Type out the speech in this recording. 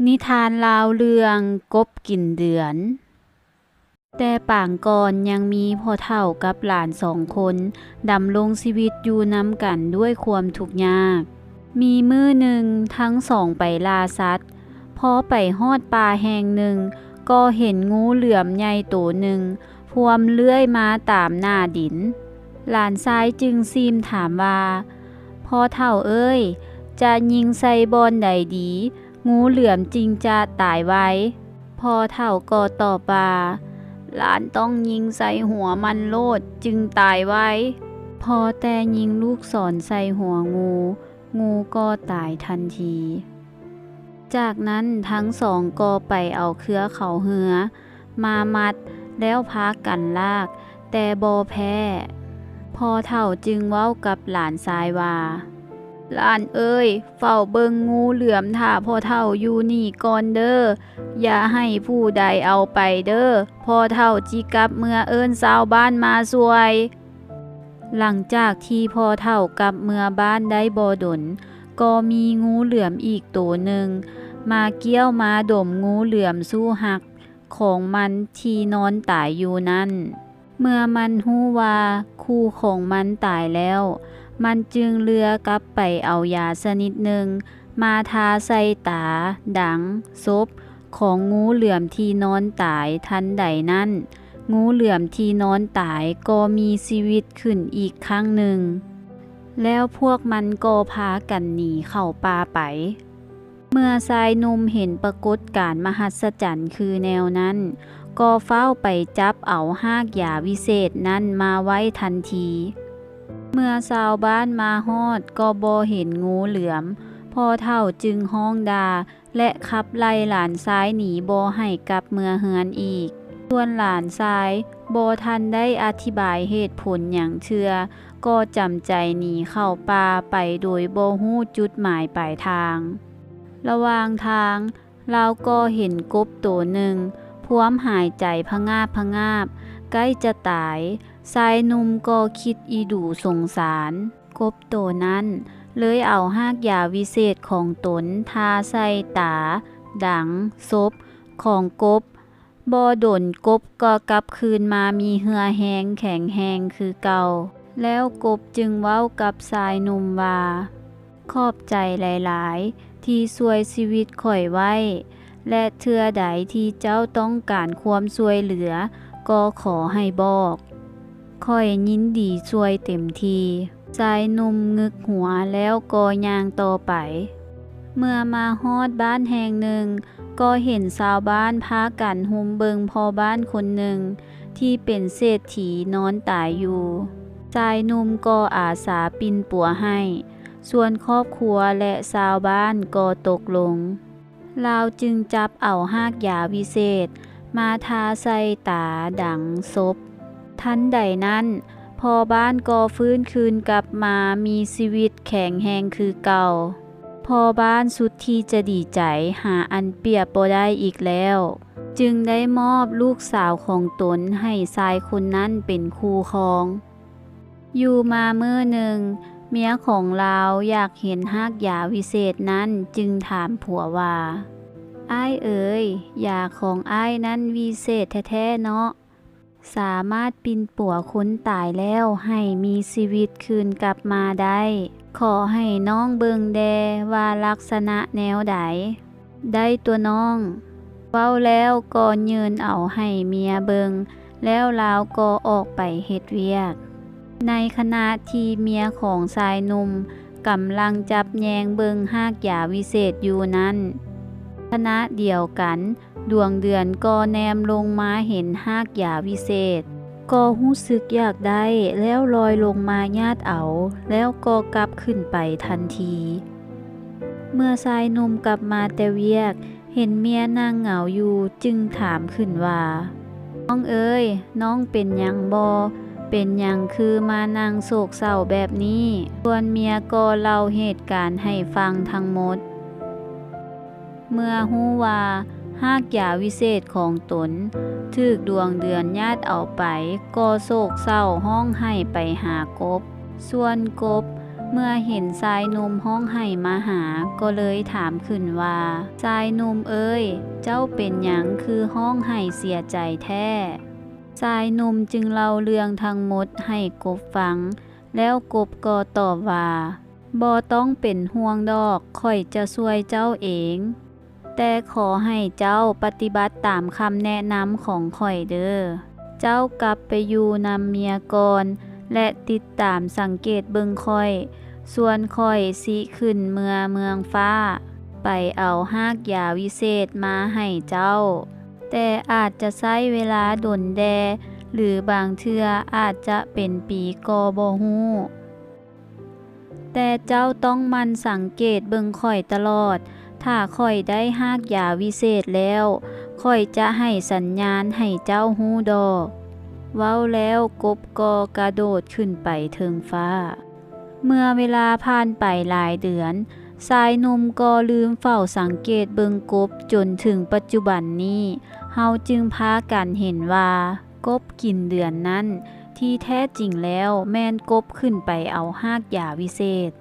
ນິທານລາວເລື່ອງກົບກິນເດືອນ. ແຕ່ປາງກ່ອນຍັງມີພໍ່ເຖົ້າກັບຫຼານສອງຄົນດຳລົງຊີວິດຢູ່ນຳກັນດ້ວຍຄວາມທຸກຍາກ. ມີມື້ໜຶ່ງທັງສອງໄປລ່າສັດ, ພໍໄປຮອດປ່າແຫ່ງໜຶ່ງ ກໍເຫັນງູເຫຼືອມໃຫຍ່ໂຕໜຶ່ງພວມເລື່ອຍມາຕາມໜ້າດິນ. ຫຼານຊາຍຈຶ່ງຊີມຖາມວ່າ, ພໍ່ເຖົ້າເອີຍ, ຈະຍິງໃສ່ບ່ອນໃດດີ? ງູເຫຼືອມຈຶ່ງຈະຕາຍໄວ. ພໍ່ເຖົ້າກໍຕອບວ່າ, ຫຼານຕ້ອງຍິງໃສ່ຫົວມັນໂລດຈຶ່ງຕາຍໄວ. ພໍແຕ່ຍິງລູກສອນໃສ່ຫົວງູ, ງູກໍຕາຍທັນທີ. ຈາກນັ້ນທັງສອງກໍໄປເອົາເຄືອເຂົ້າເຮືອມາມັດ ແລ້ວພາກັນລາກ, ແຕ່ບໍ່ແພ້. ພໍ່ເຖົ້າຈຶ່ງເວົ້າກັບຫຼານຊາຍວ່າ, ຫຼານເອີຍ, ເຝົ້າເບິ່ງງູເຫຼືອມຖ້າພໍ່ເຖົ້າຢູ່ນີ້ກ່ອນເດີ້, ຢ່າໃຫ້ຜູ້ໃດເອົາໄປເດີ້, ພໍ່ເຖົ້າຈິກັບເມືອເອີ້ນຊາວບ້ານມາຊ່ວຍ. ຫຼັງຈາກທີ່ພໍ່ເຖົ້າກັບເມືອບ້ານໄດ້ບໍ່ດົນ, ກໍມີງູເຫຼືອມອີກໂຕໜຶ່ງມາກ້ຽວມາດົມງູເຫຼືອມຊູ່ຮັກຂອງມັນທີ່ນອນຕາຍຢູ່ນັ້ນ. ເມື່ອມັນຮູ້ວ່າຄູ່ຂອງມັນຕາຍແລ້ວ, ມັນຈຶ່ງເລືອກັບໄປເອົາຢາຊະນິດໜຶ່ງມາທາໃສ່ຕາ, ດັງ, ສົບຂອງງູເຫຼືອມທີ່ນອນຕາຍ. ທັນໃດນັ້ນ, ງູເຫຼືອມທີ່ນອນຕາຍກໍມີຊີວິດຂຶ້ນອີກຄັ້ງໜຶ່ງ, ແລ້ວພວກມັນກໍພາກັນໜີເຂົ້າປ່າໄປ. ເມື່ອຊາຍໜຸ່ມເຫັນປາກົດການມະຫັດສະຈັນຄືແນວນັ້ນ, ກໍຟ້າວໄປຈັບເອົາຮາກຢາວິເສດນັ້ນມາໄວ້ທັນທີ. ເມື່ອຊາວບ້ານມາຮອດກໍບໍ່ເຫັນງູເຫຼືອມ, ພໍ່ເຖົ້າຈຶ່ງຮ້ອງດ່າ ແລະ ຂັບໄລ່ຫຼານຊາຍໜີບໍ່ໃຫ້ກັບເມືອເຮືອນອີກ. ສ່ວນຫຼານຊາຍບໍ່ທັນໄດ້ອະທິບາຍເຫດຜົນຫຍັງເທື່ອ, ກໍຈຳໃຈໜີເຂົ້າປ່າໄປໂດຍບໍ່ຮູ້ຈຸດໝາຍປາຍທາງ. ລະຫວ່າງທາງ, ລາວກໍເຫັນກົບໂຕໜຶ່ງພວມຫາຍໃຈພະງາບພະງາບ, ໃກ້ຈະຕາຍ. ຊາຍໜຸ່ມກໍຄິດອີດູສົງສານກົບໂຕນັ້ນ, ເລີຍເອົາຮາກຢາວິເສດຂອງຕົນທາໃສ່ຕາ, ດັງ, ສົບຂອງກົບ. ບໍ່ດົນກົບກໍກັບຄືນມາມີເຫື່ອແຮງແຂງແຮງຄືເກົ່າ. ແລ້ວກົບຈຶ່ງເວົ້າກັບຊາຍໜຸ່ມວ່າ, ຂອບໃຈຫຼາຍໆ ທີ່ຊ່ວຍຊີວິດຂ້ອຍໄວ້, ແລະ ເທື່ອໃດທີ່ເຈົ້າຕ້ອງການຄວາມຊ່ວຍເຫຼືອ ກໍຂໍໃຫ້ບອກ. ຂ້ອຍຍິນດີຊ່ວຍເຕັມທີ່. ຊາຍໜຸ່ມງຶກຫົວແລ້ວກໍຍ່າງຕໍ່ໄປ. ເມື່ອມາຮອດບ້ານແຫ່ງໜຶ່ງ, ກໍເຫັນຊາວບ້ານພາກັນຮຸມເບິ່ງພໍ່ບ້ານຄົນໜຶ່ງທີ່ເປັນເສດຖີນອນຕາຍຢູ່. ຊາຍໜຸ່ມກໍອາສາປິ່ນປົວໃຫ້, ສ່ວນຄອບຄົວ ແລະ ຊາວບ້ານກໍຕົກລົງ. ລາວຈຶ່ງຈັບເອົາຮາກຢາວິເສດມາທາໃສ່ຕາ, ດັງ, ສົບ. ທັນໃດນັ້ນ, ພໍ່ບ້ານກໍຟື້ນຄືນກັບມາມີຊີວິດແຂງແຮງຄືເກົ່າ. ພໍ່ບ້ານສຸດທີ່ຈະດີໃຈ, ຫາອັນປຽບບໍ່ໄດ້ອີກແລ້ວ, ຈຶ່ງໄດ້ມອບລູກສາວຂອງຕົນໃຫ້ຊາຍຄົນນັ້ນເປັນຄູ່ຄອງ. ຢູ່ມາມື້ໜຶ່ງ, ເມຍຂອງລາວຢາກເຫັນຮາກຢາວິເສດນັ້ນ, ຈຶ່ງຖາມຜົວວ່າ, ອ້າຍເອີຍ, ຢາຂອງອ້າຍນັ້ນວິເສດແທ້ໆເນາະ, ສາມາດປິ່ນປົວຄົນຕາຍແລ້ວໃຫ້ມີຊີວິດຄືນກັບມາໄດ້. ຂໍໃຫ້ນ້ອງເບິ່ງແດ່ວ່າລັກສະນະແນວໃດ. ໄດ້ຕົວະນ້ອງ. ເວົ້າແລ້ວກໍຍື່ນເອົາໃຫ້ເມຍເບິ່ງ, ແລ້ວລາວກໍອອກໄປເຮັດວຽກ. ໃນຂະນະທີ່ເມຍຂອງຊາຍໜຸ່ມກຳລັງຈັບແຍງເບິ່ງຮາກຢາວິເສດຢູ່ນັ້ນ, ຂະນະດຽວກັນ ດວງເດືອນກໍແນມລົງມາເຫັນຮາກຢາວິເສດ, ກໍຮູ້ສຶກຢາກໄດ້, ແລ້ວລອຍລົງມາຍາດເອົາ, ແລ້ວກໍກັບຂຶ້ນໄປທັນທີ. ເມື່ອຊາຍໜຸ່ມກັບມາແຕ່ວຽກ, ເຫັນເມຍນັ່ງເຫງົາຢູ່, ຈຶ່ງຖາມຂຶ້ນວ່າ, ນ້ອງເອີຍ, ນ້ອງເປັນຫຍັງບໍ່? ເປັນຫຍັງຄືມານັ່ງໂສກເສົ້າແບບນີ້? ສ່ວນເມຍກໍເລົ່າເຫດການໃຫ້ຟັງທັງໝົດ. ເມື່ອຮູ້ວ່າຮາກຢາວິເສດຂອງຕົນຖືກດວງເດືອນຍາດເອົາໄປ, ກໍໂສກເສົ້າຮ້ອງໄຫ້ໄປຫາກົບ. ສ່ວນກົບ ເມື່ອເຫັນຊາຍໜຸ່ມຮ້ອງໄຫ້ມາຫາ ກໍເລີຍຖາມຂຶ້ນວ່າ, ຊາຍໜຸ່ມເອີຍ, ເຈົ້າເປັນຫຍັງຄືຮ້ອງໄຫ້ເສຍໃຈແທ້? ຊາຍໜຸ່ມຈຶ່ງເລົ່າເລື່ອງທັງໝົດໃຫ້ກົບຟັງ, ແລ້ວກົບກໍຕອບວ່າ, ບໍ່ຕ້ອງເປັນຫ່ວງດອກ, ຂ້ອຍຈະຊ່ວຍເຈົ້າເອງ. ແຕ່ຂໍໃຫ້ເຈົ້າປະຕິບັດຕາມຄຳແນະນຳຂອງຂ້ອຍເດີ້. ເຈົ້າກັບໄປຢູ່ນຳເມຍກ່ອນ ແລະ ຕິດຕາມສັງເກດເບິ່ງຂ້ອຍ, ສ່ວນຂ້ອຍຊິຂຶ້ນເມືອເມືອງຟ້າ ໄປເອົາຮາກຢາວິເສດມາໃຫ້ເຈົ້າ. ແຕ່ອາດຈະໃຊ້ເວລາດົນແດ່ ຫຼື ບາງເທື່ອອາດຈະເປັນປີກໍບໍ່ຮູ້. ແຕ່ເຈົ້າຕ້ອງໝັ່ນສັງເກດເບິ່ງຂ້ອຍຕະຫຼອດ. ຖ້າຂ້ອຍໄດ້ຮາກຢາວິເສດແລ້ວ, ຂ້ອຍຈະໃຫ້ສັນຍານໃຫ້ເຈົ້າຮູ້ດອກ. ເວົ້າແລ້ວກົບກໍກະໂດດຂຶ້ນໄປເທິງຟ້າ. ເມື່ອເວລາຜ່ານໄປຫຼາຍເດືອນ, ຊາຍໜຸ່ມກໍລືມເຝົ້າສັງເກດເບິ່ງກົບຈົນເຖິງປັດຈຸບັນນີ້, ເຮົາຈຶ່ງພາກັນເຫັນວ່າ ກົບກິນເດືອນນັ້ນ ທີ່ແທ້ຈິງແລ້ວແມ່ນກົບຂຶ້ນໄປເອົາຮາກຢາວິເສດ.